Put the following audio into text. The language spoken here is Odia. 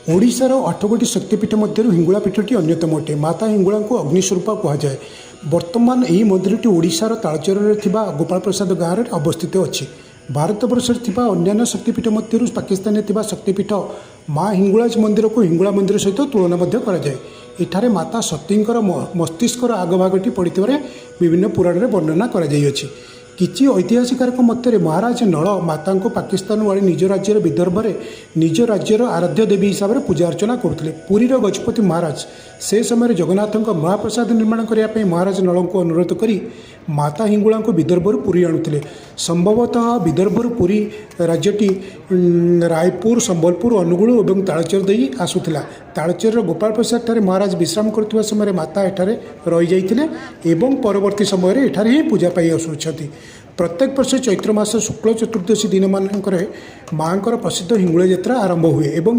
ଓଡ଼ିଶାର 8 ଗୋଟି ଶକ୍ତିପୀଠ ମଧ୍ୟରୁ ହିଙ୍ଗୁଳା ପୀଠଟି ଅନ୍ୟତମ ଅଟେ। ମାତା ହିଙ୍ଗୁଳାଙ୍କୁ ଅଗ୍ନିସ୍ୱରୂପା କୁହାଯାଏ। ବର୍ତ୍ତମାନ ଏହି ମନ୍ଦିରଟି ଓଡ଼ିଶାର ତାଳଚେରରେ ଥିବା ଗୋପାଳପ୍ରସାଦ ଗାଁରେ ଅବସ୍ଥିତ ଅଛି। ଭାରତ ବର୍ଷରେ ଥିବା ଅନ୍ୟାନ୍ୟ ଶକ୍ତିପୀଠ ମଧ୍ୟରୁ ପାକିସ୍ତାନରେ ଥିବା ଶକ୍ତିପୀଠ ମା ହିଙ୍ଗୁଳାଜ ମନ୍ଦିରକୁ ହିଙ୍ଗୁଳା ମନ୍ଦିର ସହିତ ତୁଳନା ମଧ୍ୟ କରାଯାଏ। ଏଠାରେ ମାତା ସତୀଙ୍କର ମସ୍ତିଷ୍କର ଆଗଭାଗଟି ପଡ଼ିଥିବାରେ ବିଭିନ୍ନ ପୁରାଣରେ ବର୍ଣ୍ଣନା କରାଯାଇଅଛି। କିଛି ଐତିହାସିକଙ୍କ ମତରେ ମହାରାଜ ନଳ ମାତାଙ୍କୁ ପାକିସ୍ତାନରୁ ଆଣି ନିଜ ରାଜ୍ୟର ବିଦର୍ଭରେ ନିଜ ରାଜ୍ୟର ଆରାଧ୍ୟ ଦେବୀ ହିସାବରେ ପୂଜା ଅର୍ଚ୍ଚନା କରୁଥିଲେ। ପୁରୀର ଗଜପତି ମହାରାଜ ସେ ସମୟରେ ଜଗନ୍ନାଥଙ୍କ ମହାପ୍ରସାଦ ନିର୍ମାଣ କରିବା ପାଇଁ ମହାରାଜ ନଳଙ୍କୁ ଅନୁରୋଧ କରି ମାତା ହିଙ୍ଗୁଳାଙ୍କୁ ବିଦର୍ଭରୁ ପୁରୀ ଆଣୁଥିଲେ। ସମ୍ଭବତଃ ବିଦର୍ଭରୁ ପୁରୀ ରାଜ୍ୟଟି ରାୟପୁର, ସମ୍ବଲପୁର, ଅନୁଗୁଳ ଏବଂ ତାଳଚେର ଦେଇ ଆସୁଥିଲା। ତାଳଚେରର ଗୋପାଳପ୍ରସାଦ ଠାରେ ମହାରାଜ ବିଶ୍ରାମ କରୁଥିବା ସମୟରେ ମାତା ଏଠାରେ ରହିଯାଇଥିଲେ ଏବଂ ପରବର୍ତ୍ତୀ ସମୟରେ ଏଠାରେ ହିଁ ପୂଜା ପାଇ ଆସୁଅଛନ୍ତି। ପ୍ରତ୍ୟେକ ବର୍ଷ ଚୈତ୍ର ମାସ ଶୁକ୍ଳ ଚତୁର୍ଦ୍ଦଶୀ ଦିନମାନଙ୍କରେ ମାଆଙ୍କର ପ୍ରସିଦ୍ଧ ହିଙ୍ଗୁଳା ଯାତ୍ରା ଆରମ୍ଭ ହୁଏ ଏବଂ